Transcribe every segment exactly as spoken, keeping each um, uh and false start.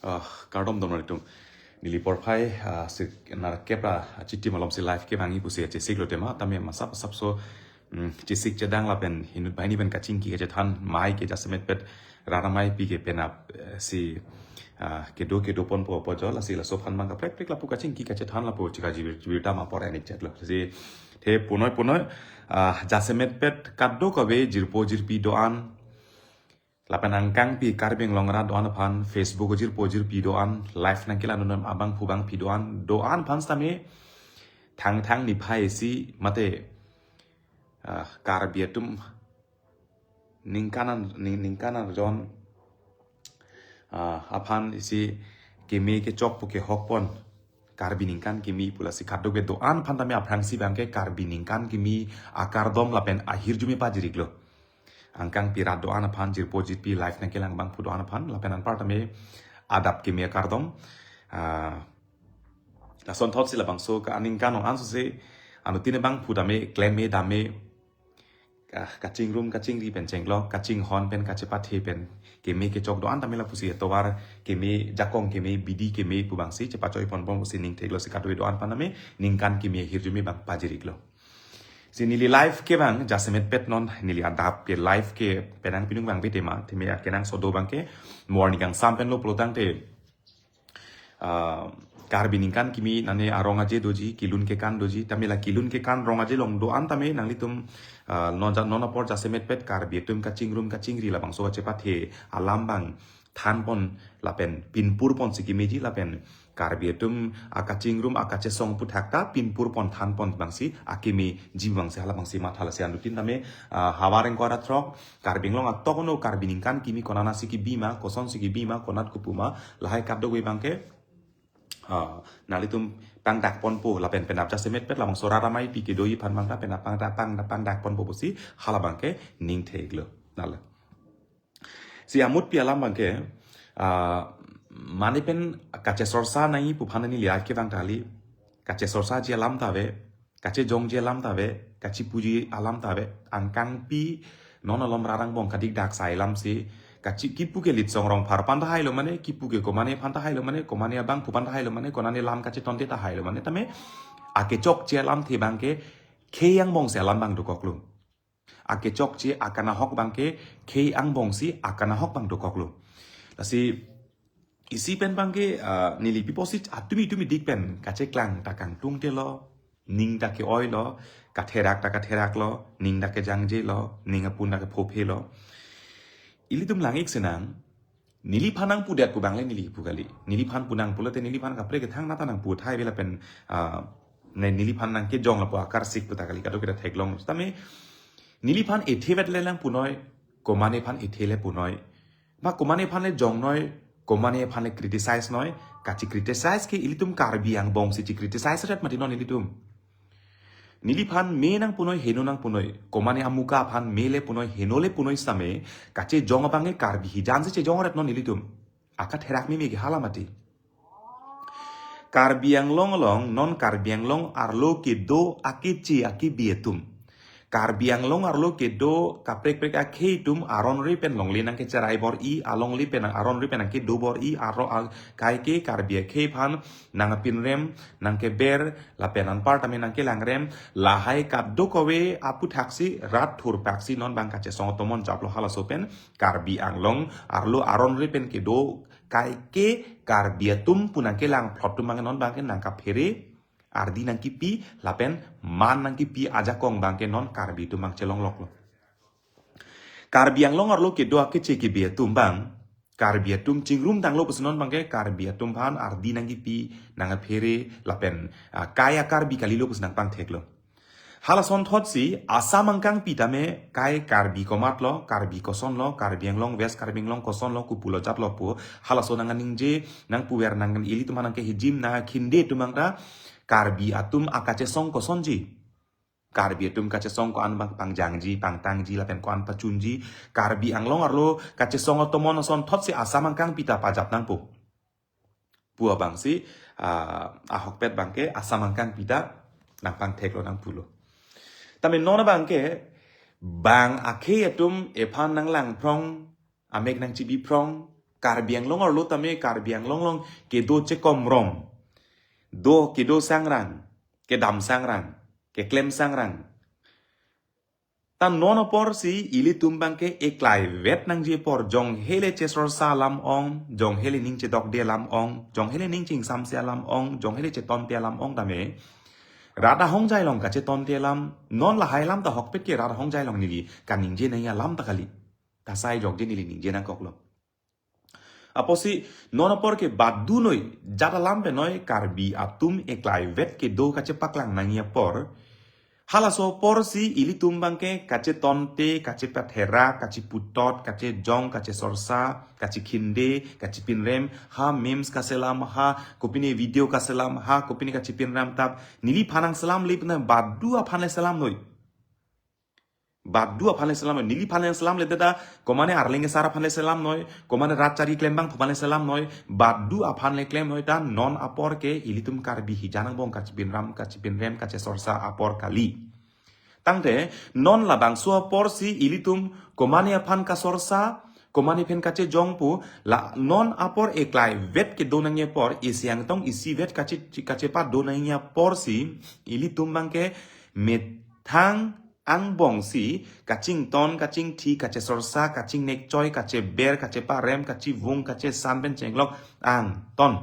Ah, kardom dom naritum. Neli porphai, ah, si narkep ra, ah, chiti malom si live kevangji pusi chesik lo tema, tame masap masap so, mm, chesik chedang lapen inut banghini pen kachingki kachethan, mai ke jasemet pet, raramai pi ke penap, eh, si, ah, kedo kedo ponpo pojol, lasi laso aphan bang kaprek prek lapu kachingki kachethan lapu chika jibir, jibir dam apor enik chet lo. Si, the punoi punoi, ah, jasemet pet kadokave jirpo jirpi do-an, lapen angkangpi Karbi Anglong arat do-an aphan, Facebook jirpo jirpi do-an, live nangkelang do-an abangphu bangpi do-an, do-an aphan sitame thangthang niphai isi mate, ah, Karbi atum ningkan an, ning, ningkan arjon, ah, aphan isi keme kechok pu kehok pon, Karbi ningkan kimi pu lasi kadokave do-an aphan tame aphrangsi bangke Karbi ningkan kimi akardom lapen ahirjume pajir-iklo. Angkangpi rat do-an aphan, jirpo jirpi live nangkelang abangphu do-an aphan, lapen anpar tame adap keme akardom. Ah, lasonthotsi labangso ka aningkan ong ansose, anuttin abangphu tame klem-e dam-e, ah, kachingrum kachingri pen chenglok, kachinghon pen kachepathe pen keme kechok do-an tame lapusi atovar keme, jakong keme, bidi keme pu bangsi chepachoi ponpon pusi ning theklo si kadokave do-an aphan tame ningkan keme ahirjume bang pajir-iklo. Si neli live kevang jasemet pet non, neli adap ke live ke penang pinung bang bete ma, theme akenangsot do bangke morning kangsam pen lo pulotangte, ah, Karbi ningkan kimi nane arong aje doji, kelun kekan doji, tame la kelun kekan rong aje along do-an tame nanglitum, ah, non ja, non apor jasemet pet Karbi atum kachingrum kachingri labangso kachepathe alam bang thanpon lapen pinpur ponsi kemeji lapen Karbi atum akachingrum akachesong aputhak ta pinpur pon thanpon bangsi akemeji bangsi hala bangsi matha lasi anuttin tame, ah, havar ingkoi ra throk Karbi Anglong atok ono Karbi ningkan kimi konatsi kebi ma, kosonsi kebi ma, konat kopu ma, lahai kadokave bangke, ah, nanglitum pangdak ponpo lapen penap jasemet pet labangso raramai pi kedoji aphan bangta penap pangdak pang, pangdak ponpo pusi hala bangke ning theklo. Nala. Si amutpi alam bangke, ah, mane pen kachesorsa nangji pu aphan neli live kevang kali, kachesorsaji alam ta ave, kachejongji alam ta ave, kachepuji alam ta ave, angkangpi non alom rarang bong kadik dak sai lam si, kachi kipu ke Litsong Rongphar aphan tahai lo mane, kipu ke komane aphan tahai lo mane, komane abangphu aphan tahai lo mane, konane lam kachetonte tahai lo mane, tame akechokche alamthe bangke khei angbong si alam bang dokoklo. Akechokche akanahok bangke khei angbong si akanahok bang dokoklo. Lasi isi pen bangke, ah, neli pi pusi atumi tumi dik pen kacheklang ta kangtungte lo, ning ta ke-oi lo, katherak ta katherak lo, ning ta kejangje lo, ning apun ta kephophe lo. Ilitum lang-ik sinang, neliphan nangpudet pu bangle neli pu kali. Neliphan pu nang pulote neliphan kaprek kethangnat ta nangpu thai ave lapen, ah, ne neliphan nangkejong lapu akarsik pu ta kali kadokave ta theklong. Tame neliphan ethe vet le lang punoi, komane aphan ethe le punoi. Ma komane aphan le jongnoi, komane aphan le criticize noi, kachi criticize ke ilitum Karbi angbong si chi criticize ret mati non ilitum. Neliphan me nang punoi, heno nang punoi, komane amuka aphan me le punoi, heno le punoi sitame, kachejong abang ke Karbi hijan si chejong ret non ilitum. Akatherak meme ke hala mati. Karbi Anglong along, non Karbi Anglong arlo kedo akeche akebi atum. Karbi Anglong arlo kedo kaprek prek akhei atum aron ri pen longle nangkecherai bor-i, alongle pen aron ri pen nangkedo bor-i, aro a-, kaike Karbi akhei aphan nangpinrem, nangkeber, lapen anpar tame nangkelangrem, lahai kadokave aputhak si rat thurpak si non bang kachesong atomon japlo halaso pen, Karbi Anglong arlo aron ri pen kedo kaike Karbi atum pu nangkelang phlot atum bang non bangke nangkaphere, ardi nangkipi, lapen man nangkipi ajakong bangke non Karbi atum bang chelongloklo. Karbi Anglong arlo kedo akeche kebi atum bang, Karbi atum chingrum tanglo pusi non bangke Karbi atum aphan ardi nangkipi, nangkaphere, lapen, ah, kai a-Karbi kalilo pusi nangpangtheklo. Halasonthot si Assam angkangpi tame kai Karbi komat lo, Karbi koson lo, Karbi Anglong, West Karbi Anglong koson lo, kopulo jat lo pu, halaso nangningje, nangpuver nang ilitum nangkehijim nangkhinde atum bang ta, Karbi atum akachesong kosonji. Karbi atum kachesong ko-an bang pangjangji, pangtangji, lapen ko-an pachunji. Karbi Anglong arlo kachesong atomon ason thotsi Assam angkangpi ta pajap nangpo pu abangsi, ah, ahokpet abangke Assam angkangpi ta nangpangtheklo nangpulo. Tame non abangke bang akhei atum ephan nanglangphrong, amek nangchibiphrong, Karbi Anglong arlo tame Karbi Anglong along kedo chekomrong, do kedo sangrang, kedam sangrang, keklem sangrang. Ta non aporsi ilitum abangke eklaivet nangji apor, jonghele chesorsa alam ong, jonghele ning chedokde alam ong, jonghele ning chingsamse alam ong, jonghele chetonte alam ong tame rat ahongjai along kachetonte alam, non lahai alam ta ahokpet ke rat ahongjai along neli kaningje nangji alam ta kali. Ta sai jokje neli ningje nangkoklo. Apotsi non apor ke badunoi, jat alam penoi, Karbi atum eklaivet kedo kachepaklang nangji apor, halaso aporsi ilitum abangke kachetonte, kachepatherak, kacheputot, kachejong, kachesorsa, kachekhinde, kachepinrem, ha memes kaselam, ha kopine video kaselam, ha kopine kachepinrem tap, neliphan nangselamle pen badu aphan le selamnoi. Badu aphan le selamnoi, neliphan le selamle deda, komane arleng asar aphan le selamnoi, komane rat chari klembang aphan le selamnoi, badu aphan le klemnoi. Ta non apor ke ilitum Karbi hijan angbong kachepinrem, kachepinrem, kachesorsa apor kali. Tangte non labangso aporsi ilitum komane aphan kasorsa, komane pen kachejong pu, la non apor eklaivet kedo nangji apor, isi angtong isivet kache, kachepadon nangji aporsi ilitum abangke methang angbongsi kachington, kachingthi, kachesorsa, kachingnekchoi, kacheber, kacheparem, kachevung, kachesan pen chenglok angton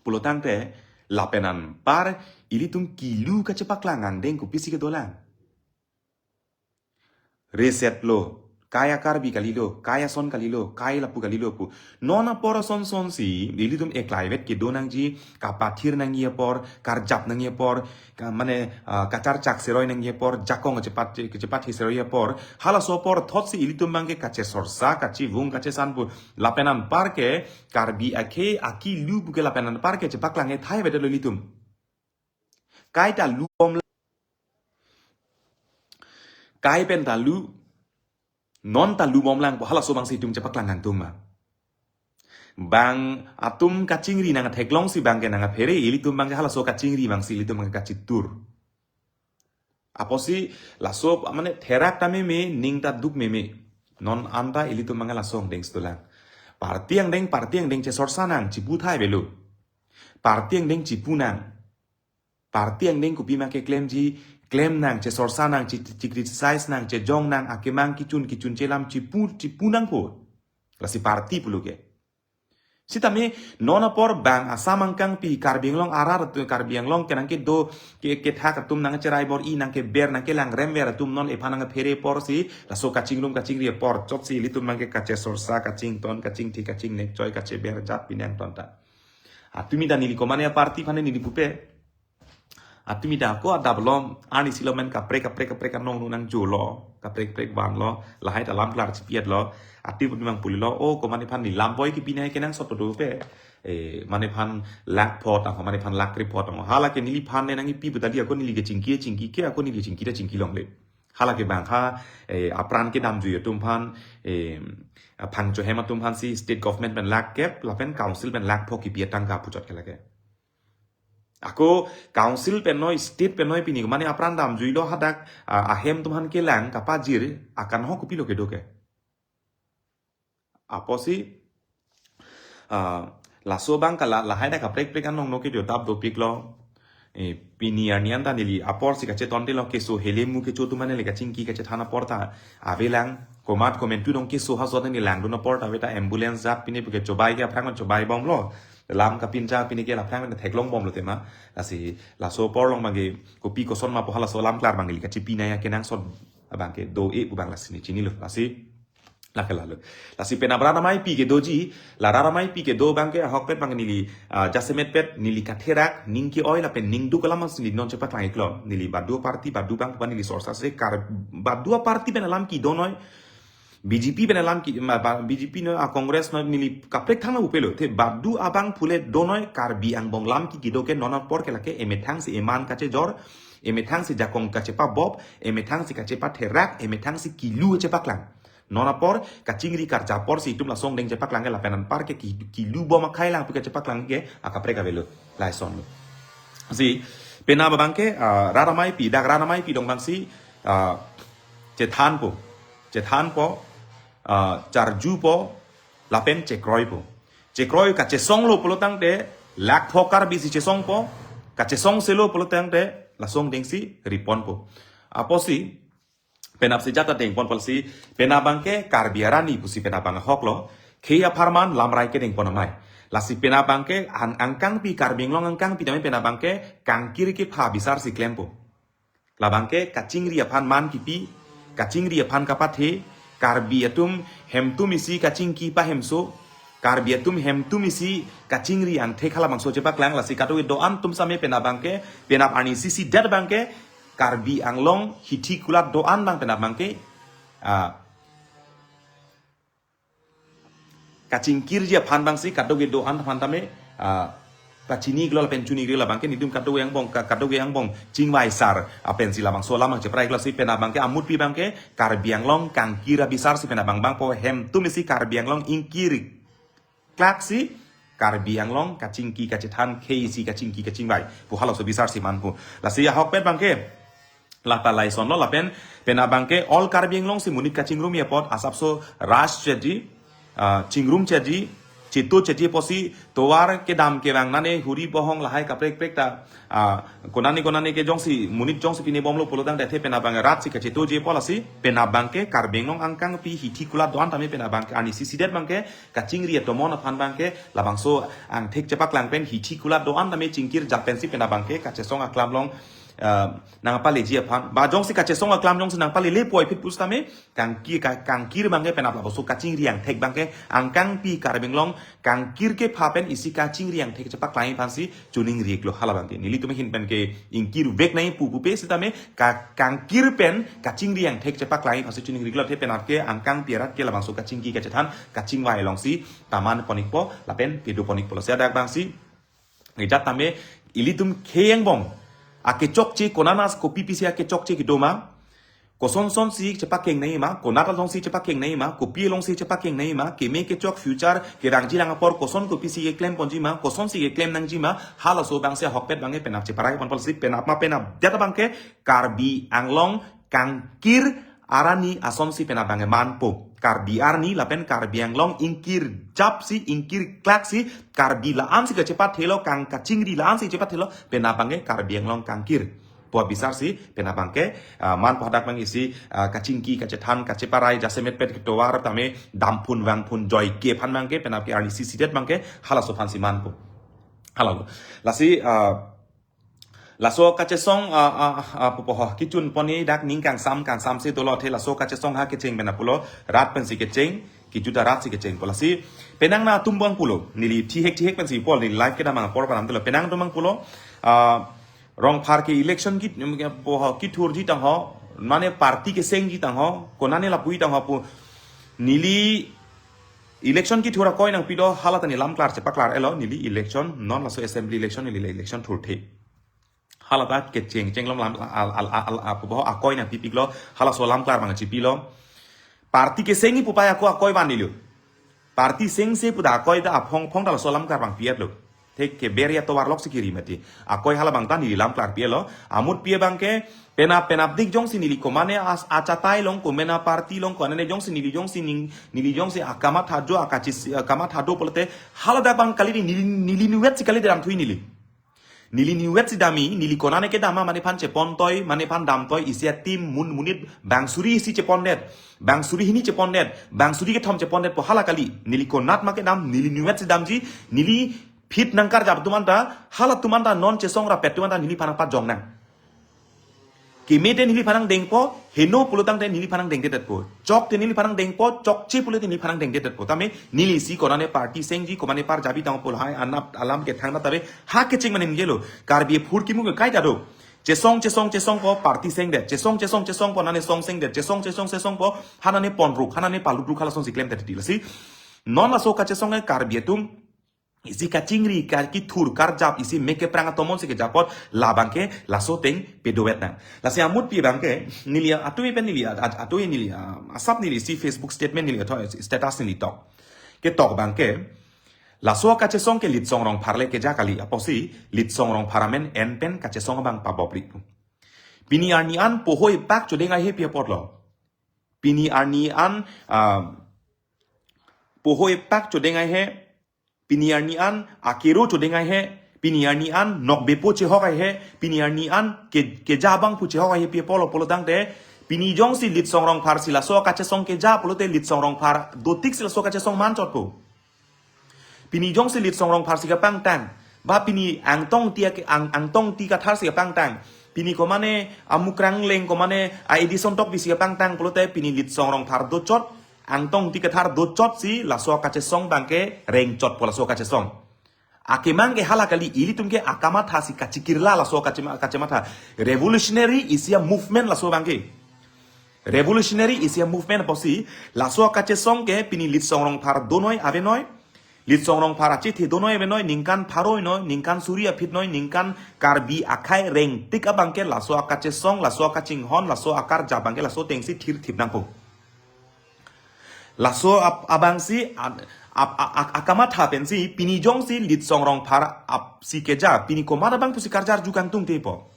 pulo tangte, lapen anpar ilitum kilu kachepaklang angdeng kopisi kedolang? Reset lo, kai a-Karbi kalilo, kai ason kalilo, kai lapu kalilo pu. Non apor asonsonsi ilitum eklaivet kedo nangji, kapathir nangji apor, karjap nangji apor, ka, mane, ah, kacharchak seroi nangji apor, jakong kachepat, kachepathi seroi apor, halaso apor thotsi ilitum abangke kachesorsa, kachevung, kachesan pu. Lapen anpar ke Karbi akhei akilu pu ke lapen anpar ke chepaklang ethai avedetlo ilitum. Kai ta lubom lang. Kai pen ta lu. Non ta lubom lang pu halaso abangsi itum chepaklang kangtung ma? Bang atum kachingri nangtheklongsi abangke nangphere, ilitum abangke halaso kachingri abangsi ilitum abangke kachitur. Apotsi laso mane therak ta meme, ning ta duk meme. Non anta ilitum abangke laso angdeng si dolang. Party angdeng, party angdeng chesorsa nang, cheputhai avelo. Party angdeng chepu nang. Party angdeng kopima keklemji, klem nang, chesorsa nang, che, che criticize nang, chejong nang, akemang kechun, kechunche alam chepu, chepu nangpo. Lasi party pulo ke. Sitame non apor bang Assam angkangpi, Karbi Anglong arat atum, Karbi Anglong kenangkedo, ke, kethak atum nangcherai bor-i, nangkeber, nangkelangrem ver atum non ephan nangphere aporsi, laso kachingrum kachingri apor chotsi ilitum abangke kachesorsa, kachington, kachingthi, kachingnekchoi, kacheber jat pine angton ta. Atumi ta neli komane aparty aphan neli pupe. Atumi ta ako adap lom, arnisi lo men kaprek, kaprek, kaprek anong nunang jolo, kaprek, kaprek vanlo, lahai ta lam klar chipiatlo, atumi mang pulilo, o komane aphan neli lampoi kepinai kenangsot dope. Eh, mane aphan lakh vote, ako mane aphan lakh krep vote, ako hala ke neliphan ne nangkipi pu ta di ako neli ke chingki, chingki ke, ako neli chingki ta chingki longle. Hala ke bang ha, eh, apran kedamjui atum aphan, eh, aphangcho hem atum aphansi state government pen lakh kep, lapen council pen lakh pho kipi atangka puchot ke lake. Ako council pen noi, state pen noi pini, mane apran damjuilo hadak, ah, ahem atum aphan kelang kapajir, akanghon kopilo kedo ke. Apotsi, ah, laso abang kala, lahai ta kaprek prek anong no kejo tap dopiklo. Eh, pini arni anta neli aporsi kachetontelo keso helemu kecho atum mane le kachingki kachethan apor ta avelang, komat komentu dong keso ha jot neli langdun apor ta ave ta ambulance jat pine puke chobai ke aphrang chobai bomlo. Lam kapinja pine ke aphrang theklong bomlo tema. Lasi laso apor along abangke kopi koson ma pu halaso lam klar abangke neli kachepinai akenangsot abangke do-e pu abang lasi neli chinilo. Lasi lake lalo. Lasi pen abra namai pi kedoji, la ra namai pi kedo abangke ahokpet abang neli, ah, jasemetpet neli katherak, ning ke-oi lapen ning duk alam si neli non chepaklang iklo. Neli badu aparty, badu abang pu neli sorsa se kar, badu aparty pen alam kedo noi. B J P pen alam ke, ma, ba, B J P no, a Congress no neli kaprek thang na upelo. Te badu abang phule donoi Karbi angbong lam ke kedo ke non apor ke lake emethang si eman kachejor, emethang si jakong kachepabob, emethang si kachepatherak, emethang si kilu chepaklang. Non apor kachingri karja apor si itum lasongdeng chepaklang ke lapen anpar ke ki-, kilu bom akhai lang pu kachepaklang ke akaprek avelo. Lason lo. Si penap abang ke, ah, rat ameipi, dak rat ameipi dong abang si, ah, chethanpo, chethanpo, ah, charjupo, lapen chekroipo. Chekroi kachesonglo pulo tangte, lakh pho Karbi si chesongpo, kachesongselo pulo tangte, lasongdeng si riponpo. Apotsi, penap si jata dengponpo lasi, penap abang ke Karbi arni pusi penap abang ahok lo, khei apharman lamrai ke dengpon amei. Lasi penap abang ke ang-, angkangpi Karbi Anglong angkangpi tame penap abang ke kangkir kepha bisar si klempo. Labang ke kachingri aphan man kipi, kachingri aphan kapathe, Karbi atum hemtum isi kachingki pahemso, Karbi atum hemtum isi kachingri angthek halabangso chepaklang lasi kadokave do-an atum same penap abang ke, penap arni isi sidet abang ke, Karbi Anglong hithi kulat do-an abang penap abang ke, ah, kachingkirji aphan abang si kadokave do-an aphan tame, ah, pachini iklo lapen chuni iklo labang ke nelitum kadokave angbong ka-, kadokave angbong chingvai sar apen si labangso alam abang cheprai iklo si penap abang ke amutpi abang ke Karbi Anglong kangkir abisar si penap abang abang po hemtum isi Karbi Anglong ingkir klak si Karbi Anglong kachingki kachethan khei isi kachingki kachingvai pu halaso bisar si manpo. Lasi ahokpet abang ke lata lason lo lapen penap abang ke all Karbi Anglong si monit kachingrum apot asapso ras chedi, ah, chingrum chedi, chitu chedi apotsi tovar kedam kevang nane huri bohong lahai kaprek prek ta, ah, konane konane ke jongsi monit jongsi pine bomlo pulo tangte penap abang rat si kachituji apot lasi penap abang ke Karbi Anglong angkangpi hithi kulat do-an tame penap abang ke arni isi sidet abang ke kachingri atomon aphan abang ke labangso angthek chepaklang pen hithi kulat do-an tame chingkir japen si penap abang ke kachesong aklam along, ah, nangpaleji aphan. Ba jongsi kachesong aklam jongsi nangpalele puvoiphit pusitame kangki-, ka-, kangkir abang ke penap labangso kachingri angthek abang ke angkangpi Karbi Anglong kangkir kepha pen isi kachingri angthek chepaklang aphan si choningri iklo halabang ke. Nelitum ahin pen ke ingkir vek nangji pu pupe sitame ka-, kangkir pen kachingri angthek chepaklang aphan si choningri iklo te penap ke angkangpi arat ke labangso kachingki kachethan kachingvai along si taman pon ikpo lapen kedo pon ikpo lasi adak abang si. Ngejat tame ilitum khei angbong akechokche konat as kopi pisi akechokche kedo ma. Koson son si chepakeng nangji ma, konat along si chepakeng nangji ma, kopi along si chepakeng nangji ma, keme kechok future kevangji lang apor koson kopisi keklem ponji ma, koson si keklem nangji ma, halaso abang si ahokpet abang ke penap cheparai ponpo lasi penap ma penap det abang ke Karbi Anglong kangkir arni ason si penap abang ke manpo. Karbi arni lapen Karbi Anglong ingkir jap si ingkir klak si Karbi la-an si kachepathelo kang kachingri la-an si chepathelo penap abang ke Karbi Anglong kangkir pu abisar si penap abang ke, ah, manpo hadak abang isi, ah, kachingki kachethan kacheparai jasemet pet ketovar tame damphun vangphun joike aphan abang ke penap ke arni isi sidet abang ke halaso aphan si manpo. Halalo. Lasi, ah, laso kachesong, ah, ah, ah, pupo ho kichun pon-i dak ning kangsam kangsam si dolo the laso kachesong ha kecheng penap pulo rat pensi kecheng, kijuta rat si kechengpo lasi penang na atum abang pulo neli thihek thihek pensi pol neli live kedam apor panam telo penang atum abang pulo, ah, Rongphar ke election ki, po ho kithurji tang ho, mane party kesengji tang ho, konane lapu-i tang ho pu. Neli election kithur akoi nangpi do hala ta neli lamklar chepaklar iklo, neli election non laso assembly election neli election thurthe. Hala ta kecheng chenglom lam al, al, al, al, al, po ho akoi nangpipiklo, halaso lamklar abang chipilo. Party kesengji pu pai ako akoi van neliyo. Party sengse pu ta akoi ta aphong phong ta laso lamklar abang pi-etlo. Thek ke beria tovar lok si kiri mati. Akoi halabang ta neli lamklar pi-etlo. Amutpi abang ke penap penapdik jongsi neli komane as achatai along komane party along konane jongsi neli jongsi ning neli jongsi akamatha jo akachisi akamatha do pulote haladak abang kali neli neli niwet si kali damthui neli. Neli niwet si damji, neli konane kedam ma mane aphan chepontoi, mane aphan damtoi, isi atim mun monit bang suri isi chepondet, bang suri hini chepondet, bang suri kethom chepondet pu hala kali. Neli konat ma kedam, neli niwet si damji, neli phit nangkarjap atum anta, halatum anta non chesong rapet atum anta neliphan nangpajong nang. Keme te neliphan nangdengpo, heno pulo tangte neliphan nangdengdetpo. Chok te neliphan nangdengpo, chokche pulo te neliphan nangdengdetpo. Tame neli isi konane party sengji, komane par jabi tang pulo hai anap alam kethang na tabe, ha kecheng mane ningje lo. Karbi aphurkimo ke kaita do. Chesong, chesong, chesongpo party sengdet. Chesong, chesong, chesongpo nane song sengdet. Chesong, chesong, chesongpo hanane ponruk, hanane palutruk halasonsi klemdet titi lasi. Non laso kachesong ke Karbi atum isi kachingri, kar kithur, karjap, isi mek keprang atomon si kejapot, labang ke laso ateng pedovek nang. Lasi amutpi abang ke, neli atui pen neli, at-, at-, atui neli, ah, asap neli isi Facebook statement neli, atau status neli tok. Ketok abang ke, laso kachesong ke Litsong Rongphar le keja kali, apotsi Litsong Rongphar amen en pen kachesong abang pabopri. Pini arni an pohoi pak chodeng ai he pi apotlo. Pini arni an, ah, pohoi pak chodeng ai he, pini arni an akero chodeng ai he, pini arni an nokbepo chehok ai he, pini arni an ke, keja abang pu chehok ai he pi apotlo pulotangte, pini jongsi Litsong Rongphar si laso kachesong keja pulote Litsong Rongphar dotik si laso kachesong manchotpo. Pini jongsi Litsong Rongphar si kapangtang, ba pini Angtong Ingti ak-, Ang-, Angtong Ingti Kathar si kapangtang, pini komane Amukrang Engleng, komane a Edison Tokbi si kapangtang pulote pini Litsong Rongphar dochot, Angtong Ingti Kathar dochotsi laso kachesong abang ke rengchotpo laso kachesong. Akemang ke hala kali, ilitum ke akamatha si kachikirla laso kachema-, kachematha. Revolutionary isi a-movement laso abang ke. Revolutionary isi a-movement apotsi, laso kachesong ke pini Litsong Rongphar donoi avenoi, Litsong Rongphar achethe donoi avenoi, ningkan pharo noi, ningkan suri aphi noi, ningkan Karbi akhei rengtik abang ke laso akachesong, laso akachinghon, laso akarjap abang ke laso atengsi thirthip nangpo. Laso ap-, abangsi, a-, ap-, a-, a-, akamatha pensi, pini jongsi Litsong Rongphar ap si keja, pini komat abang pusi karjarju kangtungtepo.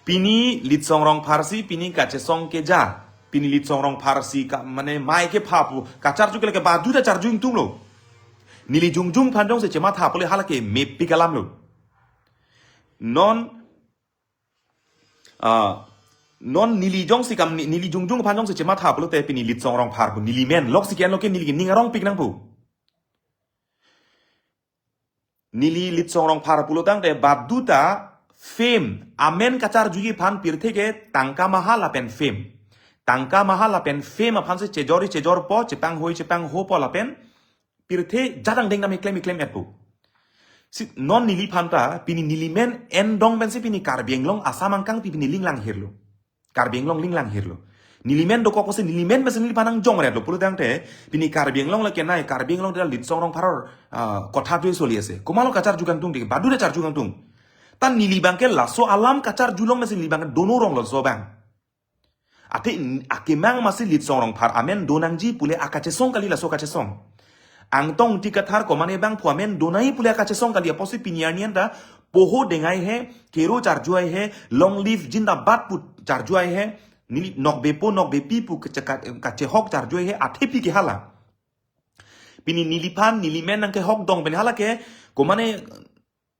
Pini Litsong Rongphar si pini kachesong keja. Pini Litsong Rongphar si ka, mane mai kepha pu kacharju ke lake baduta charju ingtunglo. Neli jongjung aphan jongsi chematha pule hala ke mepik alamlo. Non, ah, non neli jongsi kam ni-, neli jongjung aphan jongsi chematha pulote pini Litsong Rongphar pu neli men loksi ke-enlo ke neli ke ning arongpik nangpo. Neli Litsong Rongphar pulotangte baduta fame, amen kacharjuji aphan pirthe ke tangka maha lapen fame. Tangka maha lapen fame aphansi chejori chejorpo, chepanghoi chepanghopo lapen pirthe jadang dengdam iklem iklem-etpo. Si non neliphanta, pini neli men en dong pensi pini Karbi Anglong Assam angkang pi pini linglang hirlo. Karbi Anglong linglang hirlo. Neli men dokok pusi neli men pensi neliphan nangjongretlo pulotangte, pini Karbi Anglong lake nai, Karbi Anglong dal Litsong Rongphar, ah, kotha dui soli ase. Komatlo kacharju kangtung dei, baduta charju kangtung. Ta neli abang ke laso alam kacharjulong pensi neli abang ke dono ronglo laso abang. Athe n-, akemang masi Litsong Rongphar amen donangji pule akachesong kali laso kachesong. Angtong Ingti Kathar komane bangphu amen donai pule akachesong kali apotsi pini arni anta poho deng ai he, kero charju ai he, long live jindabad pu charju ai he, neli nokbepo nokbepi pu kache-, ka-, kachehok charju ai he, athe pi ke hala. Pini neliphan, neli men nangkehok dong pen hala ke, komane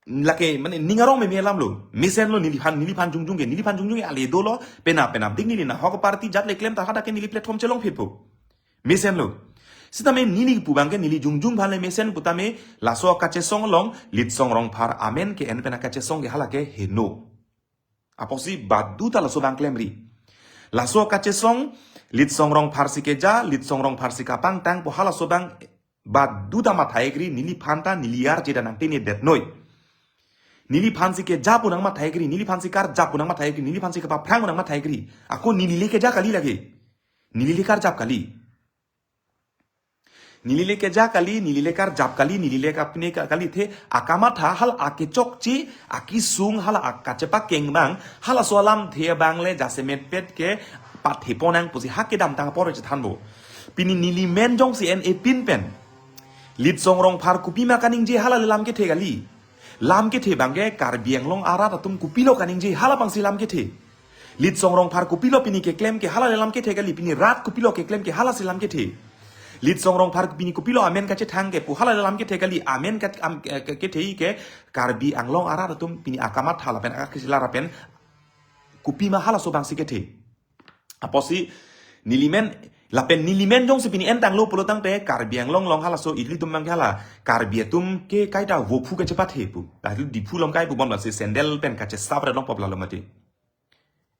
lake, mane ning arong meme alamlo. Mesenlo neliphan, neliphan jongjung ke, neliphan jongjung ke ale dolo, penap penapdik neli nahok party jat le klem ta hadak ke neli platform chelongphitpo. Mesenlo. Sitame neli pu abang ke neli jongjung aphan le mesen putame laso kachesong along Litsong Rongphar amen ke-en pen akachesong ke hala ke heno. Apotsi baduta laso abang klemri. Laso kachesong Litsong Rongphar si keja, Litsong Rongphar si kapangtang pu halaso abang baduta matha-ikri, neliphanta neli arje dan nangtene detnoi. Neliphan si keja pu nangmatha-ikri, neliphan si karjap pu nangmatha-ikri, neliphan si kepaphrang pu nangmatha-ikri. Ako neli le keja kali lake. Neli le karjap kali. Neli le keja kali, neli le karjap kali, neli le kapine ka-, kalithe, akamatha hala akechokche, akesung hala akachepakeng abang, halaso alamthe abang le jasemetpet ke pathepon nang pusi ha kedamtang apor chethanpo. Pini neli men jongsi en-e pin pen Litsong Rongphar kopima kaningje hala le lam kethe kali. Lam kethe abang ke Karbi Anglong arat atum kopilo kaningje hala abangsi lam kethe. Litsong Rongphar kopilo pini keklem ke hala le lam kethe kali, pini rat kopilo keklem ke halasi lam kethe. Litsong Rongphar pini kopilo amen kachethang ke pu hala le lam kethe kali, amen kat-, am-, ke-, ke-, kethe ke Karbi Anglong arat atum pini akamatha lapen akakisila lapen kopima halaso abangsi kethe. Apotsi neli men, lapen neli men jongsi pini entanglo pulotangte Karbi Anglong along halaso ilitum abang ke hala Karbi atum ke kaita vophu kachepathe pu. Lalu Diphu along kai pubom lasi sandal pen kachesapre longpop lalo mati.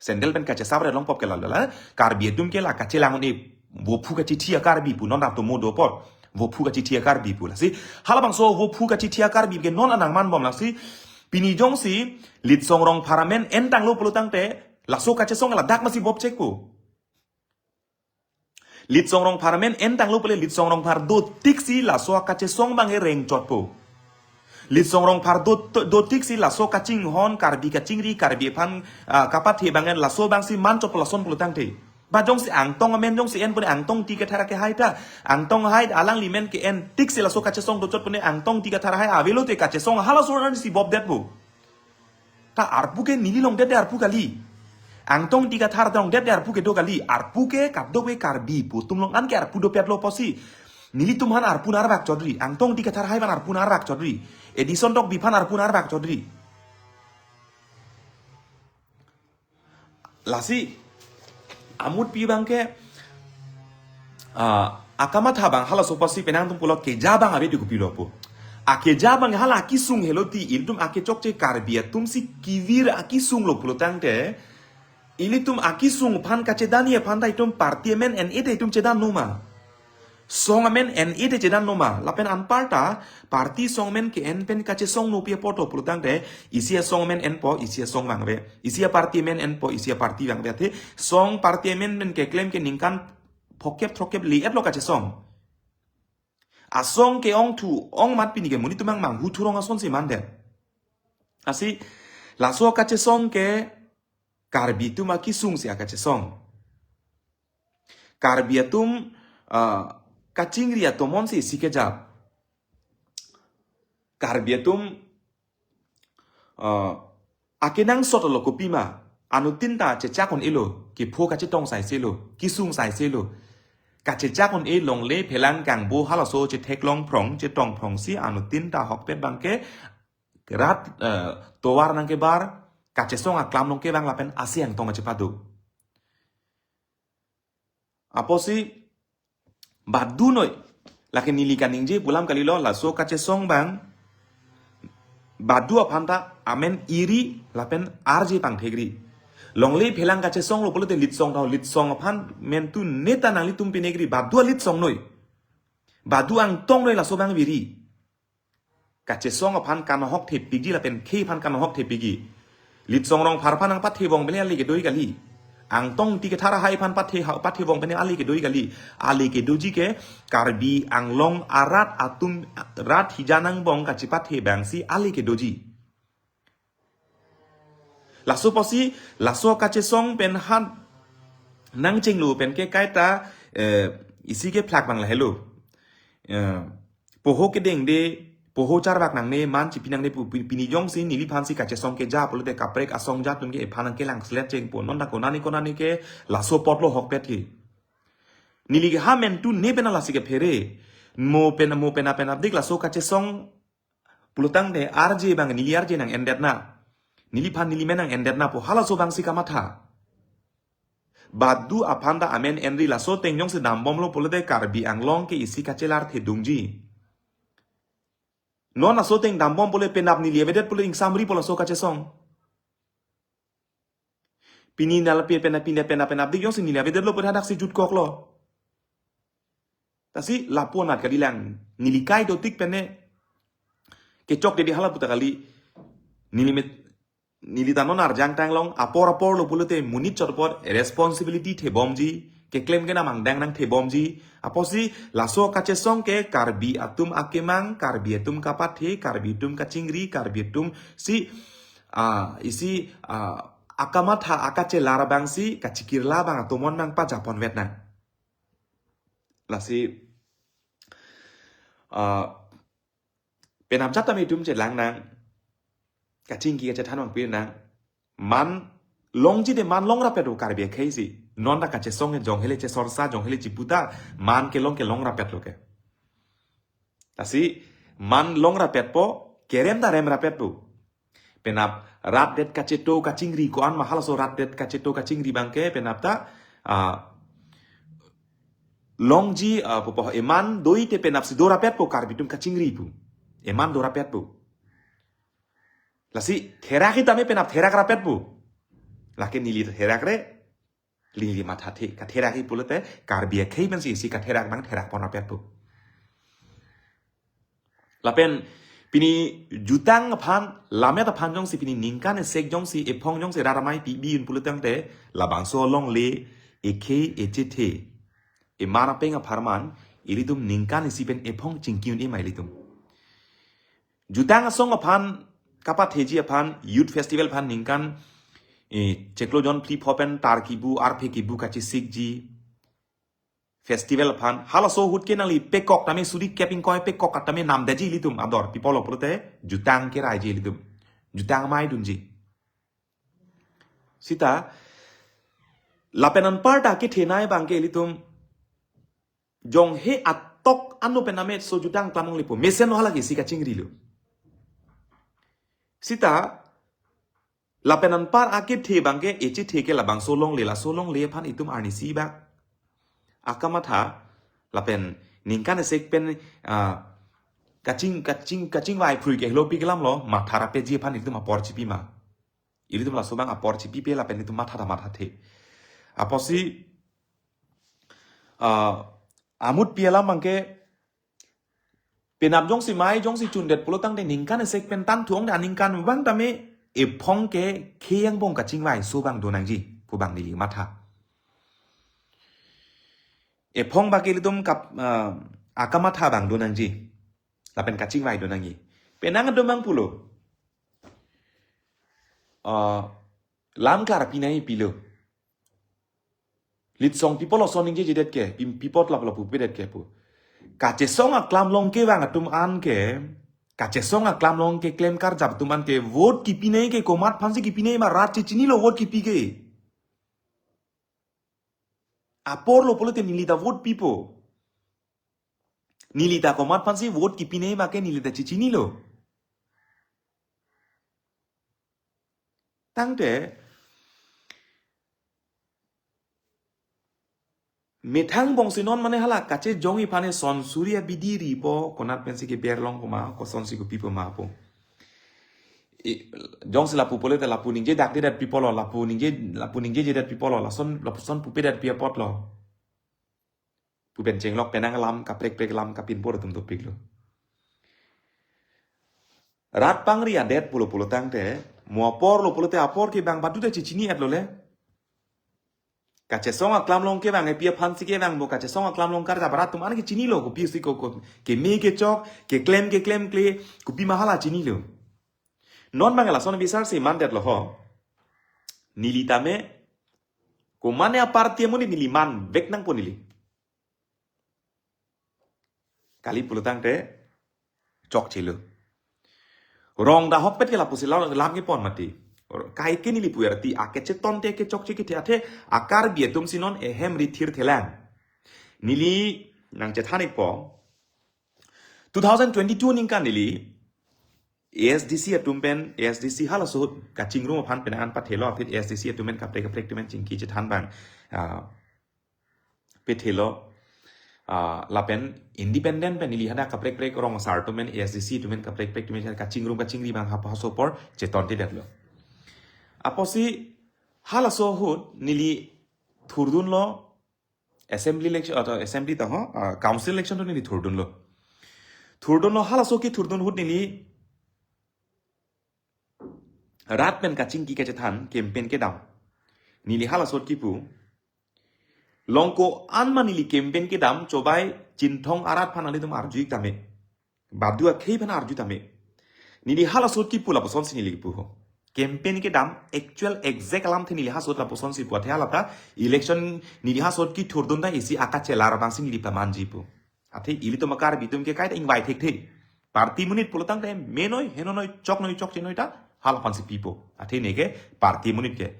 Sandal pen kachesapre longpop ke lalo la Karbi atum ke la kachelang ni vophu kachethi a-Karbi pu non atomo dopot. Vophu kachethi a-Karbi pu lasi. Halabangso vophu kachethi a-Karbi ke non anang manbom lasi. Pini jongsi Litsong Rongphar amen entanglo pulo tangte, laso kachesong ladak masi bop chekpo. Litsong Rongphar amen entanglo pule Litsong Rongphar dotiksi laso kachesong abang ereng chotpo. Litsong Rongphar do, dotiksi laso kachinghon, Karbi kachingri, Karbi aphan, ah, kapathe abang en laso abangsi man chotpo lason pulo tangte. Ba jongsi Angtong amen jongsi en pune Angtong Ingti Kathar ke hai ta. Angtong hai alangli amen ke-en tiksi laso kachesong dochot pune Angtong Ingti Kathar hai avelo te kachesong halaso ansi bop detpo. Ta arpu ke neli longdet de arpu kali. Angtong Ingti Kathar longdet de arpu kedo kali. Arpu ke kadokave Karbi pu atum along an ke arpu dopetlo pusi. Nelitum aphan arpu narbak chodri. Angtong Ingti Kathar hai aphan arpu narbak chodri. Edison Tokbi aphan arpu narbak chodri. Lasi amutpi abang ke, ah, akamatha abang halaso pusi penang atum pulo keja abang ave di kopilo pu. Akeja abang hala akesung helo ti ilitum akechokche Karbi atumsi kevir akesung lo pulo tangte, ilitum akesung aphan kachedani aphan ta itum party amen en-e te itum chedan noma. Song amen en-e te chedan noma. Lapen anparta party song amen ke-en pen kachesong nopi apoto pulo tangte, isi asong amen enpo, isi asong vangve. Isi aparty amen enpo, isi aparty vangve. Athe song party amen amen keklem ke ningkan phokep throkkep le-etlo kachesong. Asong ke-ongthu ong mat pini ke monit atum mang manghu thurong asonsi mandet. Lasi laso kachesong ke Karbi atum akesungsi akachesong. Karbi atum, ah, kachingri atomonsi isi kejap. Karbi atum, ah, akenangsot lo kopima, anuttin ta chechak un-elo, kepho kachetong saiselo, kesung saiselo. Kachechak un-e longle phelang kangbo halaso chetheklong phrong, chetong phrongsi anuttin ta ahokpet abang ke rat, eh, tovar nangkebar, kachesong aklam nangkevang lapen asi Angtong kachepado. Apotsi badu noi, lake neli kaningje pu alam kalilo, laso kachesong abang badu aphan ta amen eri lapen arje pangthekri. Longle phelang kachesong lo pulote Litsong tau, Litsong aphan amen tu neta nanglitum pinekri, badu aLitsong noi. Badu Angtong noi laso abang viri. Kachesong aphan kanahok thepikji lapen khei aphan kanahok thepikji. Litsong Rongphar aphan nangpathebom pene ale kedo kali. Angtong Ingti Kathar hai aphan pathe ha-, pathebom pene ale kedo kali. Ale kedoji ke Karbi Anglong arat atum rat hija nangbong kachepathe abangsi ale kedoji. Laso pusi, laso kachesong pen han nangchenglo pen ke kaita, eh, isi kephlak abang lahelo. Eh, poho kedengde, poho charvak nangne, man chipi nangne pu, pi, pini jongsi neliphansi kachesong keja pulote kaprek asong ja atum ke ephan nangkelang slet chengpo, non ta konane konane ke laso apotlo ahokpet ke. Neli ke ha amen tu ne pen lasi kephere. Mo pen, mo pen apen adik laso kachesong pulo tangte arje abang neli arje nang-endetna. Neliphan neli amen nang-endetna pu halaso abangsi kamatha. Badu aphan ta amen enri, laso ateng jongsi dambomlo pulote Karbi Anglong ke isi kachelar thedungji. Non laso ateng dambom pule penap neli avedet pule ingsamripo laso kachesong. Pini nal pe pena pina pena pena dik jongsi neli avedetlo pu hadaksi jutkoklo. Lasi lapu anat kali lang, neli kai dotik pene kechokde di hala puta kali, neli met, neli ta non arjang tanglong, apor apor lo pulote monit chot apot responsibility thebomji, keklem kenam angdeng nangthebomji. Apotsi laso kachesong ke Karbi atum akemang, Karbi atum kapathe, Karbi atum kachingri, Karbi atum si, ah, isi, ah, akamatha akachelar abangsi kachikirla abang atomon nangpajaponvek nang. Lasi, ah, penap jat tame itum chelang nang, kachingki kachethan abang pir nang, man longji de man longrapet o Karbi akheisi. Non ta kachesong e jong hele chesorsa, jong hele chiputa, man kelong kelongrapetlo ke. Lasi man longrapetpo, kerem ta remrapetpo. Penap rat det kacheto kachingri ko-an ma halaso rat det kacheto kachingri abang ke penap ta, ah, longji, ah, pupo eman doite penapsi dorapetpo Karbi atum kachingri pu. Eman dorapetpo. Lasi therak hi tame penap therak rapetpo. Lake neli therakre, neli mathathe, katherak hi pulote Karbi akhei pensi isi katherak nangtherakponrapetpo. Lapen Pini jutang aphan, lammet aphan jongsi pini ningkan esek jongsi ephong jongsi rat amei pi bi un pulotangte labangso alongle ekhei echethe emar apeng apharman ilitum ningkan isi pen ephong chingki un-e ma ilitum. Jutang asong aphan kapatheji aphan youth festival aphan ningkan eh, chiklo jon phli pho pen tar kibu arphe kibu kachesikji. Festival aphan halaso ahut ke nangli pekok tame suri kep ingkoi pekok tame namdeji ilitum ador people pulote jutang keraiji ilitum. Jutang amei dunji. Sita lapen anparta kethenei abangke ilitum jong he atok ano pen ametso jutang klam longle pu. Mesen lo halake si kachingrilo. Sita lapen anpar akethe abangke echethe ke labangso alongle, laso alongle aphan itum arnisi bak akamatha lapen ningkan esek pen ah, kaching kaching kachingvai phrui ke helo pi kelam lo matha rapeji aphan itum apor chipi ma. Ilitum laso abang apor chipipe lapen itum matha ta mathathe. Apotsi ah, amut pi alam abangke penap jongsi mei jongsi chundet pulotangte ningkan esek pen tan thuong de aningkan abang tame ephong ke khei angbong kachingvaiso abang do nangji pu abang neli matha. Ephong abangke ilitum kap ah, akamatha abang do nangji. Lapen kachingvai do nangji. Penang do mang pulo. Ah, lam klar pinei pilo. Litsong people ason ningjejedet ke, pim pipot lap lap pupedet ke pu. Kachesong aklam along kevang atum an ke, kachesong aklam along keklem karjap atum an ke vote kipinei ke komat aphansi kipinei ma rat chechinilo vote kipi ke. Apor lo pulote neli ta vote pipo. Neli ta komat aphansi vote kipinei ma ke neli ta chechinilo. Tangte methang bongsi non mane hala kachejongji aphan eson suri abidi ripo konat pensi keber long koma kosonsi kopipo ma pu. I, jongsi lapu pulote lapu ningjedak dedet people lo, lapu ningje lapu ningjejedet people lo, lason lapuson pupedet pi apot lo. Pu pen chenglok penang alam kaprek prek alam kapinpor atum dopiklo. Rat pangri adet pulo pulotangte mo apor lo pulote apor ke bang badu ta chechini-et lo le. Kachesong aklam along kevang epi aphansi kevang bo kachesong aklam along karjap rat atum an ke chinilo kopisi ko ko keme kechok keklem keklemkle kopi ma hala chinilo. Non abang lason bisarsi mandetlo ho. Neli tame komane aparty amonit neli manvek nangpo neli. Kali pulotangte chokchelo. Rong dahokpet ke lapusi lam lam kepon mati. Kaike neli pu arti akechetonte kechokche kethe athe a-Karbi atumsi non ehem rithirthelang. Neli nangchethan-ikpo. Two thousand twenty-two aningkan neli A S D C atum pen, A S D C halaso ahut kachingrum aphan penang an pathelo aphi A S D C atum pen kaprek kaprek atum pen chingki chethan abang ah, pethelo. Ah, lapen independent pen neli hadak kaprek kaprek rong asar atum pen A S D C atum pen kaprek kaprek atum pen kachingrum kachingri abang hap haso apor chetonte detlo. Apotsi halaso ahut neli thurdunlo assembly election atau assembly ta ho, ah, council election to neli thurdunlo. Thurdunlo halaso kethurdun ahut neli rat pen kachingki kachethan campaign kedam. Neli halaso ahut kipu. Longko-an ma neli campaign kedam chobai Chinthong arat aphan nanglitum arju-ik tame. Badu akhei aphan arju tame. Neli halaso ahut kipu lapusonsi neli kipu ho. Campaign kedam actual exact alamthe neli halaso ahut lapusonsi pu athe hala ta election neli halaso ahut kethurdun ta isi akachelar abangsi neli pamanji pu. Athe ilitum a-Karbi atum ke kaita ingvai thekthe. Party amonit pulotangte menoi, henonoi, choknoi, chokchenoi ta hala aphansi pipo. Athe neke party amonit ke.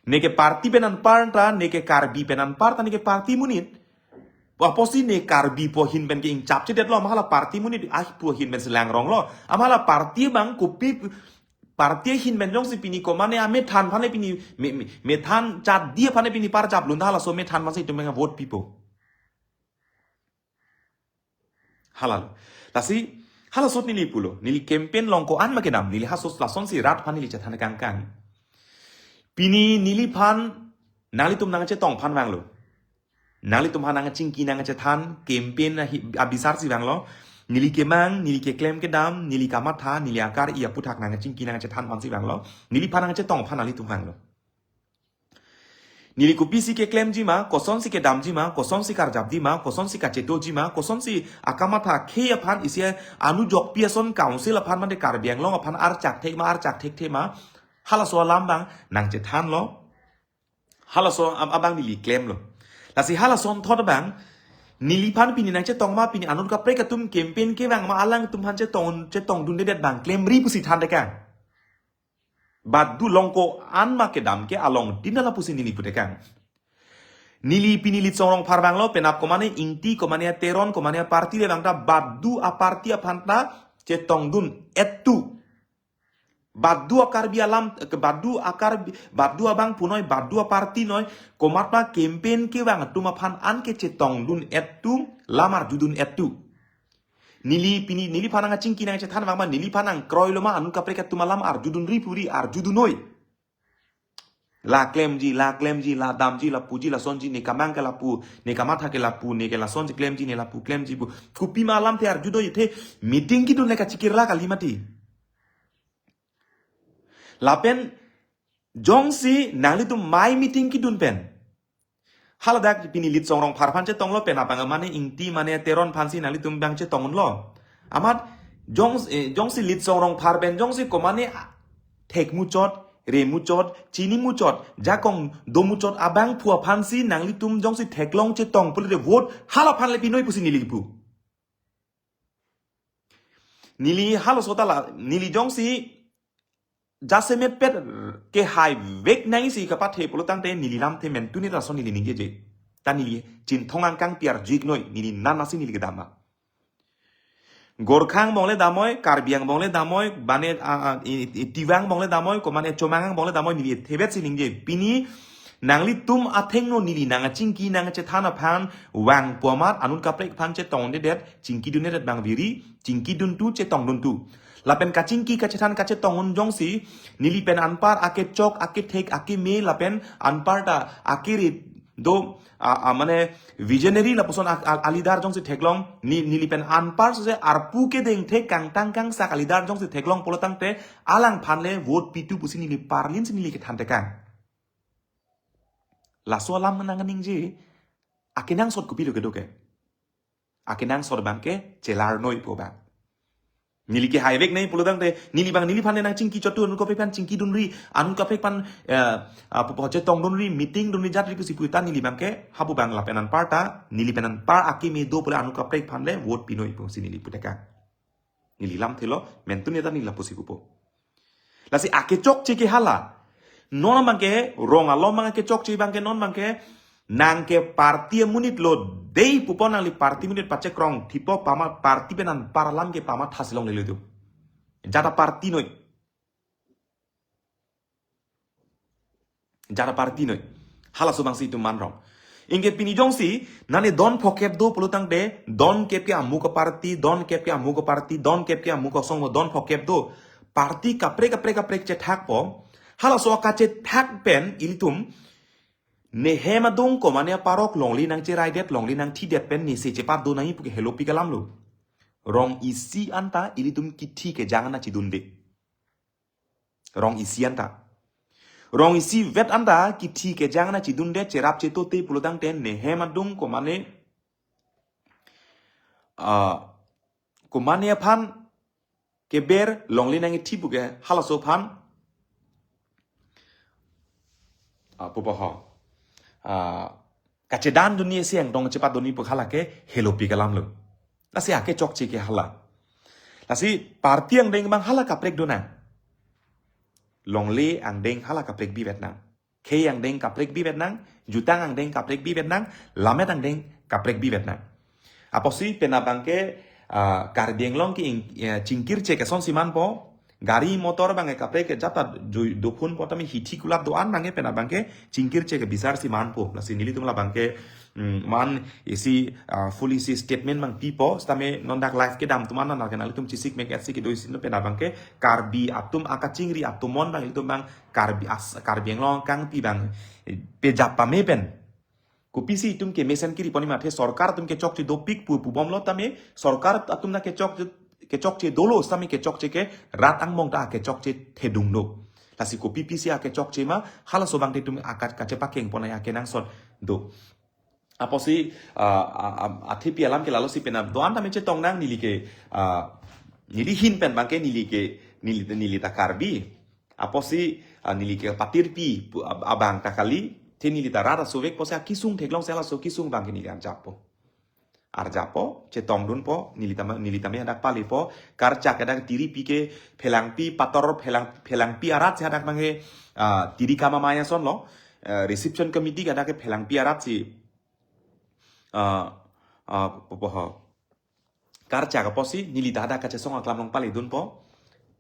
Neke party pen anparta, neke Karbi pen anparta, neke party amonit. Apotsi ne Karbi pu ahin pen ke ingchapchedetlo, ma hala party amonit ah pu ahin pensi langronglo. Ma hala party abang kopi party ahin pen jongsi pini komane amethan aphan pini me, me, methan chadi aphan pini parjap lun ta halaso amethan aphansi itum penga vote pipo. Halalo. Lasi halaso ahut neli pulo. Neli campaign longko-an ma kedam. Neli halaso ahut lasonsi rat aphan neli chethan kangkang. Pini neliphan nanglitum nangchetong aphan vanglo. Nanglitum aphan nangchingki nangchethan campaign ahi- abisarsi vanglo. Neli kemang, neli keklem kedam, neli kamatha, neli akar-i aputhak nangchingki nangchethan aphansi vanglo. Neliphan nangchetong aphan nanglitum vanglo. Neli kopisi keklemji ma, kosonsi kedamji ma, kosonsi karjapji ma, kosonsi kachetoji ma, kosonsi akamatha khei aphan isi anujokpi ason council aphan mate Karbi Anglong aphan archak thek ma, archak thekthe ma. Halaso alam abang nangchethanlo. Halaso ab-, abang neli klemlo. Lasi halason thot abang, neliphan pini nangchetong ma, pini anut kaprek atum campaign kevang ma, alangtum aphan chetong, chetongdundedet abang klemri pusi thantekang. Badu long ko-an ma kedam ke along tin lapusi neli putekang. Neli pini Litsong Rongphar vanglo, penap komane Ingti, komane Teron, komane party le vangta badu aparty aphan ta chetongdun-ettu. Badu a-Karbi alam, ke badu a-Karbi, badu abang punoi, badu aparty noi, komatma campaign kevang atum aphan anke chetongdun-ettu, lam arjudun-ettu. Neli pini, neliphan nangchingki nangchethan vang ma, neliphan nangkroilo ma, anut kaprek atum alam arjudunri puri, arjudun noi. La klemji, la klemji, la damji, la puji, la sonji, ne kamang ke lapu, ne kamatha ke lapu, ne ke lasonji klemji, ne lapu klemji pu. Kopima alamthe arjudoi, the meeting kidun le kachikirla kali mati. Lapen jongsi nanglitum mai meeting kidun pen, haladak pini Litsong Rongphar aphan chetonglo, penap abang mane Ingti mane Teron aphansi nanglitum abang chetongdunlo. Amat jong, eh, jongsi Litsong Rongphar pen jongsi komane thek muchot, re muchot, chini muchot, jakong do muchot abangphu aphansi nanglitum jongsi theklong chetong pulote vote halaphan le pinoi pusi neli kipu. Neli halaso ta la, neli jongsi jasemet pet kehai vek nangsi kapathe pulotangte neli lamthe mentune lason neli ningjeje. Ta neli Chinthong angkang piar jik noi, neli nanasi neli kedam ma. Gorkha angbong le damnoi, Karbi angbong le damnoi, mane, a, a, i, i, Tiwa angbong le damnoi, komane Chomang angbong le damnoi, neli thebetsi ningje. Pini nanglitum athengno neli nangchingki nangchethan aphan vangpo amat anut kaprek aphan chetongdedet, chingkidundedet abang viri, chingkiduntu, chetongduntu. Lapen kachingki kachethan kachetongdun jongsi, neli pen anpar akechok, akethek, akeme, lapen anparta akeri do, a, a, mane visionary lapuson a, a, alidar jongsi theklong, ne, neli pen anpar sose arpu kedeng thek kangtang kangsak alidar jongsi theklong pulotangte alangphan le vote pitu pusi neli parlinsi neli kethantekang. Laso alam nangkaningje, akenangsot kopilo kedo ke. Akenangsot abang ke chelar noipo abang. Neli kehai vek noi pulotangte, neli abang neliphan nangchingki chotu anut kaprek aphan chingkidunri, anut kaprek aphan, eh, ah, po, po, chetongdunri, meeting dunri jatri pusi puta neli abang ke, hapu abang lapen anparta, neli pen anpar akeme do pule anut kaprek aphan le vote pinoi pusi neli putekang. Neli lamthelo, mentune ta neli lapusi pupo. Lasi akechokche ke hala. Non abang ke, rong along abang akechokche abang ke, non abang ke, nang ke party amonit lo dei pupo, nangli party amonit pachekrong thipo pama, party pen anpar alam ke pamathasi longlelo tu. Jat aparty noi. Jat aparty noi. Halaso abangsi itum manrong. Anke pini jongsi, nane don phokep do pulotangte, don kep ke amuk aparty, don kep ke amuk aparty, don kep ke amuk asong, don phokep do. Party kaprek kaprek kaprek chethakpo. Halaso kachethak pen ilitum, ne hem adung komane aparok longle nangcheraidet, longle nangthidet pen nesi chepatdo nangji puke helopi kalam lo. Rong isi anta ilitum kithi kejang nangchidunde. Rong isi anta. Rong isi vet anta kithi kejang nangchidunde, cherap chetote pulotangte ne hem adung komane, ah, komane aphan keber longle nangthi puke halaso aphan, ah, pupo ho. Ah, kachedandunji isi angdong chepatdunji pu hala ke helopi kalam lo. Lasi akechokche ke hala. Lasi party angdeng abang hala kaprek donang. Longle angdeng hala kaprek bivetnang. Khei angdeng kaprek bivetnang, jutang angdeng kaprek bivetnang, lammet angdeng kaprek bivetnang. Apotsi penap abang ke, ah, Karbi Anglong ke ing-, eh, chingkirche ke asonsi manpo, gari motor abang ke kaprek ke jata jui dophunpo tame hithi kulat do-an abang ke penap abang ke chingkirche ke bisarsi manpo. Lasi nelitum labang ke, mm, man isi, ah, full isi statement abang pipo, sitame non dak live kedam atum an nang ke nanglitum chesik mek etsi kedo isi no penap abang ke Karbi atum akachingri atum mon abang ilitum abang Karbi as-, Karbi Anglong kangpi abang, eh, pejap pame pen. Kopisi itum kemesen kiri pon ma, athe sorkar atum kechokche dopik pu pubomlo tame, sorkar atum ta kechok, kechokche dolo tame kechokche ke rat angbong ta kechokche thedung do. Lasi kopi pisi akechokche ma, halaso abang te itum akat kachepakeng pon akenangsot do. Apotsi, ah, ah, ah, athe pi alam ke lalo si penap. Do-an tame chetong nang neli ke, ah, neli ahin pen abang ke neli ke, neli, neli ta Karbi. Apotsi, ah, neli ke patirpi pu ab-, abang ta kali, te neli ta rat asovek apotsi akesung theklong si halaso kesung abang ke neli arjappo. Arjappo, chetongdunpo, neli tame, neli tame hadak palepo, karchak hadak tiripi ke phelangpi pator phelang, phelangpi arat si hadak abang ke, ah, tiri kama maya son lo, eh, reception committee hadak ke phelangpi arat si, ah, ah, popo ho. Karchak apotsi, neli ta hadak kachesong aklam along paledunpo.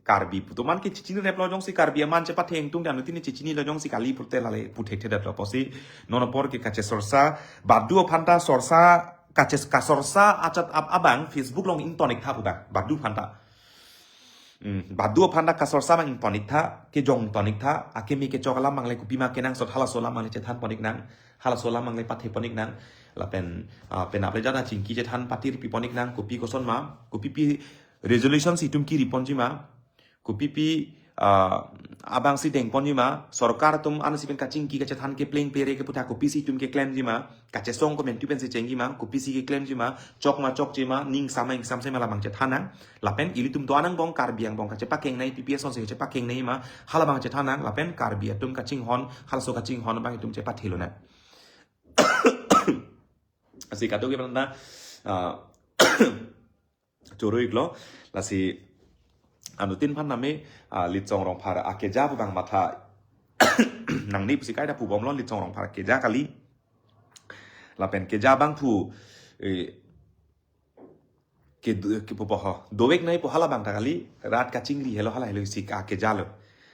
Karbi pu atum an ke chechinireplo jongsi Karbi aman chepathe ingtung dan utin chechinilo jongsi kali pute lale puthekthedetlo apotsi. Non apor ke kachesorsa, badu aphan ta sorsa, kaches-, kasorsa achat ab-, abang Facebook along ingtonik tha pu abang, badu aphan ta. Hmm, badu aphan ta kasorsa abang ingtonik tha, kejong tonik tha, akeme kechok alam abang le kopi ma kenangsot halaso alam abang le chethan ponik nang, halaso alam abang le pathe ponik nang, lapen, ah, penap le jana chingki chethan patirpi ponik nang, kopi koson ma, kopi pi resolution si itum kiri ponji ma, kopi pi, ah, abang si deng ponji ma, sorkar atum ansi pen kachingki kachethan kepleng pere kepu ta kopisi itum keklemji ma, kachesong komantu pensi chengji ma, kopisi keklemji ma, chok ma chokche ma, ning sama ingsam se ma labang chethan nang, lapen ilitum do-an angbong Karbi angbong kachepakeng nai, P P S onsi kachepakeng nai ma, halabang chethan nang, lapen Karbi atum kachinghon, halaso kachinghon abang itum chepathelo nang. Lasi kadokave aphan ta, ah, choro-iklo, lasi anuttin aphan tame, ah, Litsong Rongphar akeja pu abang matha nangne pusi kaita pubomlo, Litsong Rongphar akeja kali. Lapen keja abang pu, eh, ke, ke popo ho, dovek nai pu halabang ta kali, rat kachingri helo hala helo isi akejalo.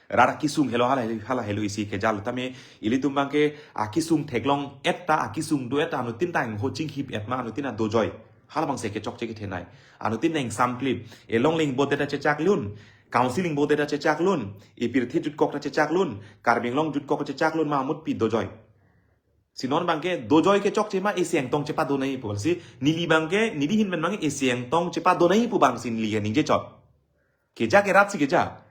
Rat akesung helo hala helo, hala helo isi kejalo. Tame ilitum abang ke akesung theklong et ta, akesung do et ta, anuttin ta ingho chinghip et ma, anuttin ta dojoi. Halabang si kechokche kethenei. Anuttin ta ingsamklip. Elongle ingbo det ta chechaklun. Council ingbo det ta chechaklun. Ipirthe jutkok ta chechaklun. Karbi Anglong jutkok ta chechaklun ma amutpi dojoi. Si non abang ke dojoi kechokche ma isi ingtong chepadonei pu. Lasi neli abang ke, neli ahin pen abang isi ingtong chepadonei pu abang si neli kaningje chot. Keja ke rat si keja.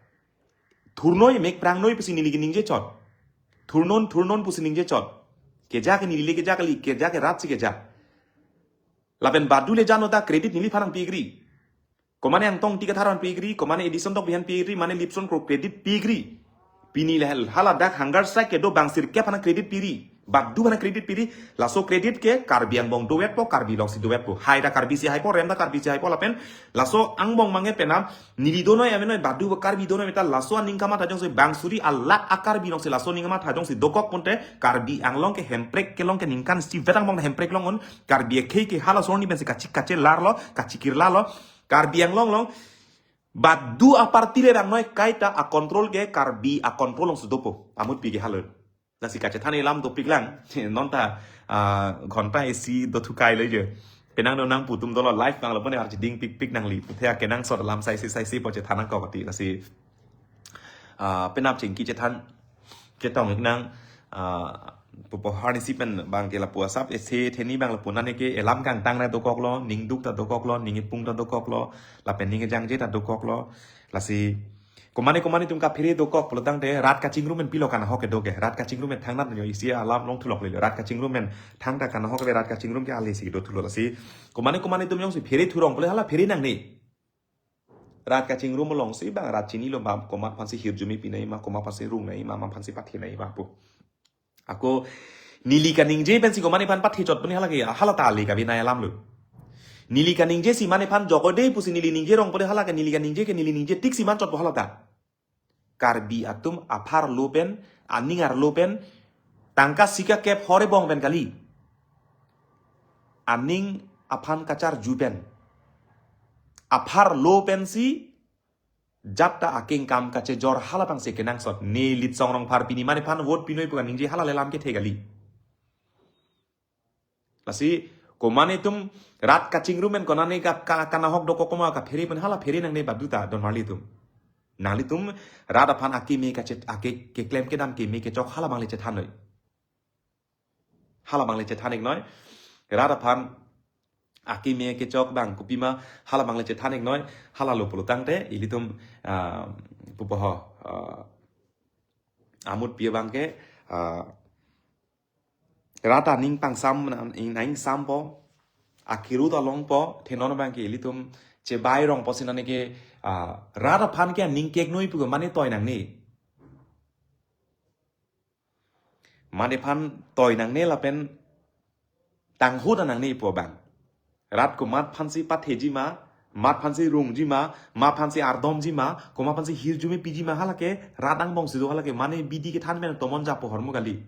Thurnoi mek prangnoi pusi neli kaningje chot. Thurnon, thurnon pusi ningje chot. Keja ke neli le keja kali, keja ke rat si keja. Lapen badu le jano ta credit neliphan nangpikri. Komane Angtong Ingti Kathar aphan pikri, komane Edison Tokbi aphan pikri, mane Lipson Kro credit pikri. Pini le hal-, haladak hunger strike kedo bang sirkep aphan credit piri. Badu aphan credit piri, laso credit ke Karbi angbong dovetpo, Karbi Anglong si dovetpo. Hai ta Karbi si haipo, rem ta Karbi si haipo lapen. Laso angbong abang ke penap, neli donoi amenoi badu Karbi donoi meta laso aning kamatha jongsi bang suri alak a-Karbi Anglong si laso aning kamatha jongsi dokok ponte, Karbi Anglong ke Hemprek kelong ke ningkan isi vet angbong Hemprek long un, Karbi akhei ke halaso arni pensi kachik kachelarlo, kachikirlarlo. Karbi Anglong along badu a-party le bang noi kaita a-control ke Karbi a-control alongsi dopo. Amutpi ke halo. Lasi kachethan alam dopiklang. Non ta, ah, ghonta isi dothukai lo je. Penang do nangpu atum dolo live abang lapu ne archiding pikpik nangli. Puthe akenangsot alam saisi saisi po chethan nangkok ti. Lasi, ah, penap chingki chethan chetong-ik nang, ah, popo arnisi pen abang ke lapu asap ese theni abang lapu nane ke elam kangtang ta dokoklo, ningduk ta dokoklo, ning ipung ta dokoklo, lapen ning ejangje ta dokoklo. Lasi komane komane atum kaphere dokok pulotangte rat kachingrum pen pilo kanahok kedo ke, rat kachingrum pen thangnat nyo isi alam longthulok lelo, rat kachingrum pen thangta kanahok ke rat kachingrum ke ale si dothulo. Lasi komane komane atum jongsi phere thurong pule hala phere nangne. Rat kachingrum alongsi bang rat chinilo bang komat aphansi hirjume pinei ma, komat aphansi rungnei ma, ma aphansi pathenei ma pu. Ako neli kaningje pensi komane aphan pathe chot puni hala ke, hala ta ale kabi nai alam lo. Neli kaningje si mane aphan joko de pusi neli ningje rong pule hala ke, neli kaningje ke neli ningje tik si man chotpo hala ta. Karbi atum aphar lo pen, aning arlo pen, tangka sika kep hore bong pen kali. Aning aphan kacharju pen. Aphar lo pensi jat ta akengkam kachejor hala abang si kenangsot. Ne Litsong Rongphar pini mane aphan vote pinoi pu kaningje hala le alam kethe kali. Lasi komane atum rat kachingrum pen konane ka, ka, kanahok dokok koma kaphere pen hala phere nangne badu ta don marli atum. Nanglitum rat aphan akeme kachet, ake keklem kedam keme kechok hala abang le chethan noi. Hala abang le chethan-iknoi. Rat aphan akeme kechok abang kopima hala abang le chethan-iknoi. Hala lo pulo tangte ilitum, ah, pupo ho, ah, amutpi abang ke, ah, rat aning pangsam, na-, ing-, nangsampo, akirut alongpo, the non abang ke ilitum chebai rongpo si nane ke, ah, rat aphan ke aning keknoi pu ke mane toi nangne. Mane aphan toi nangne lapen tanghut nangne pu abang. Rat komat aphansi patheji ma, mat aphansi rungji ma, mat aphansi ardomji ma, komat aphansi hirjume piji ma, hala ke rat angbong si do, hala ke mane bidi kethan pen tomon japo hormu kali.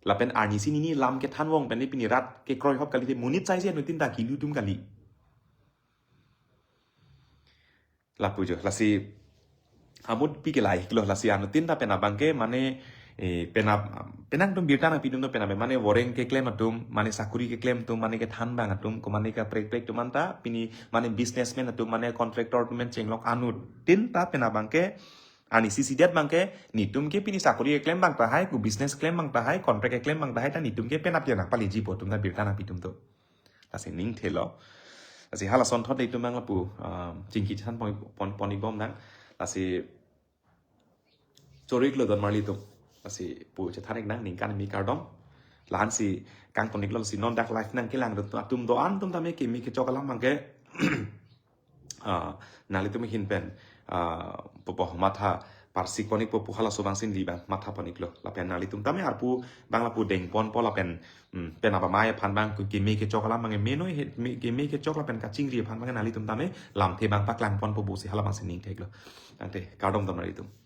Lapen arnisi nini lam kethan vong pen pini rat kekroi hop kali te, monit saisi anuttin ta kilu atum kali. Lapu jo, lasi amutpi ke lahei-iklo, lasi anuttin ta pen abang ke mane, eh, penap, penang atum birta nangpitum do pen abang, mane voreng keklem atum, mane sakuri keklem atum, mane kethan abang atum, ko mane kaprek prek atum anta, pini mane businessman atum, mane contractor atum pen chenglok anuttin ta pen abang ke, arnisi sidet abang ke, netum ke pini sakuri keklem abang tahai, ko business keklem abang tahai, contract keklem abang tahai, ta netum ke penap ya nangpaleji pu atum ta birta nangpitum do. Lasi ning thelo. Lasi hala asonthot itum abang lapu, um, chingki chethan pon, pon, pon-ikbom nang. Lasi choro-iklo don marli atum. Lasi pu chethan-ik nang ningkan kimi kardom. La-ansi kangpon-iklo, lasi non dak live nangkelang atum do-an atum tame keme kechok alam abang ke, ah, nanglitum ahin pen, ah, pupo matha parsik pon-ikpo pu halaso abang si neli abang matha pon-iklo. Lapen nanglitum tame arpu abang lapu dengponpo lapen, mm, penap amei aphan abang ke-, keme kechok alam abang ke menoi he, me-, keme kechok lapen kachingri aphan abang nanglitum tame lamthe abang paklang ponpo pusi hala abang si ning thek-iklo. Tangte kardom don marli atum.